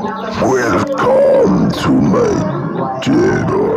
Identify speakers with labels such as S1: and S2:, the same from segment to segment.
S1: Welcome to my channel.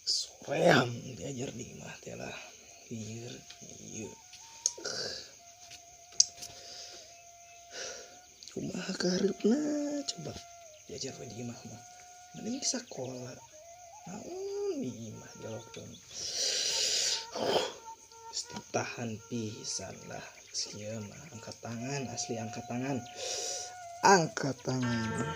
S2: Soream diajar di imah teh lah. Ieu ieu. Kumaha kahareupna coba diajar we di imah mah. Mending sakola. Naon di imah dilakukan. Tahan pisan lah. Sia mah angkat tangan, asli angkat tangan. Angkat tangan.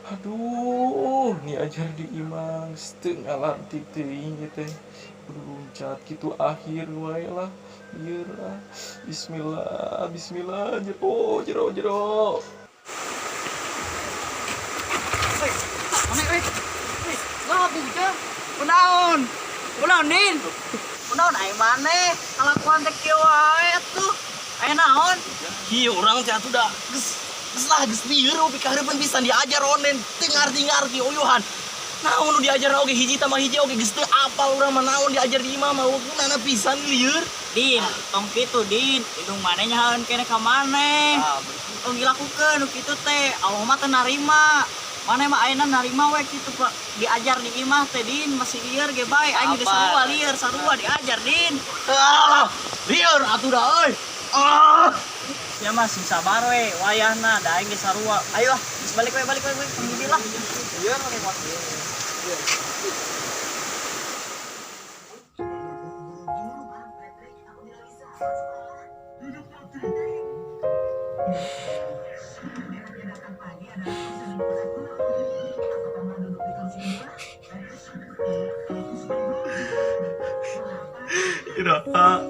S2: Aduh, ni ajar di imah geus teu ngalarti teuing ieu teh. Kudu luncat kitu akhir wae lah. Ieu lah. Bismillah, bismillah, jero, jero, jero.
S3: Woi, mana euy? Woi, ngapa ujang? Kunaon? Kunaon, Din? Kunaon ai maneh? Kalakuan teh kieu wae atuh. Aya naon?
S2: Iya, urang teh atuh da geus geus lah geus lieur opi kahareupeun pisan diajar onen teu ngarti-ngarti uyuhan. Naon nu diajar oge hiji tambah hiji oge geus teu apal urang mah naon diajar di imah mah gunana pisan lieur.
S3: Din, tong kitu, Din. Indung maneh nyahoeun keneh ka maneh. Tong dilakukeun nu kitu teh. Allah mah teu narima. Maneh mah ayeuna narima we kitu Pak. Diajar di imah teh, Din, masih lieur ge bae. Aing geus sarua lieur, sarua diajar, Din.
S2: Ah, lieur atuh da euy. Ah.
S3: Ya mah sing sabar we, wayahna da aing geus sarua. Ayo ah, geus balik we, balik we, we. Panggil lah. Lieur we kuat.
S2: Iraha.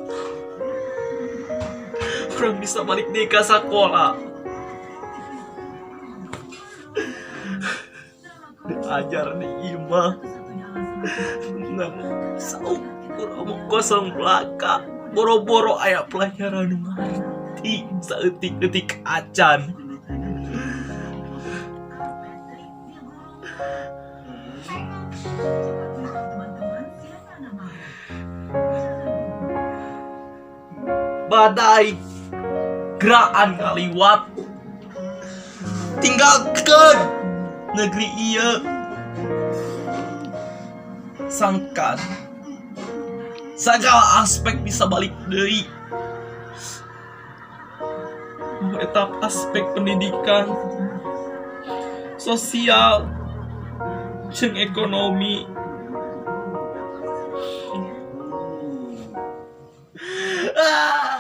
S2: Urang bisa balik deui ka sakola. Diajar di imah. Nah, saukur omong kosong belaka. Boro-boro aya pelajaran nu ngarti saeutik-eutik acan. Badai geraan ngaliwat tinggalkan negeri ieu sangkan segala aspek bisa balik deui etap aspek pendidikan, sosial, jeung ekonomi. Ah.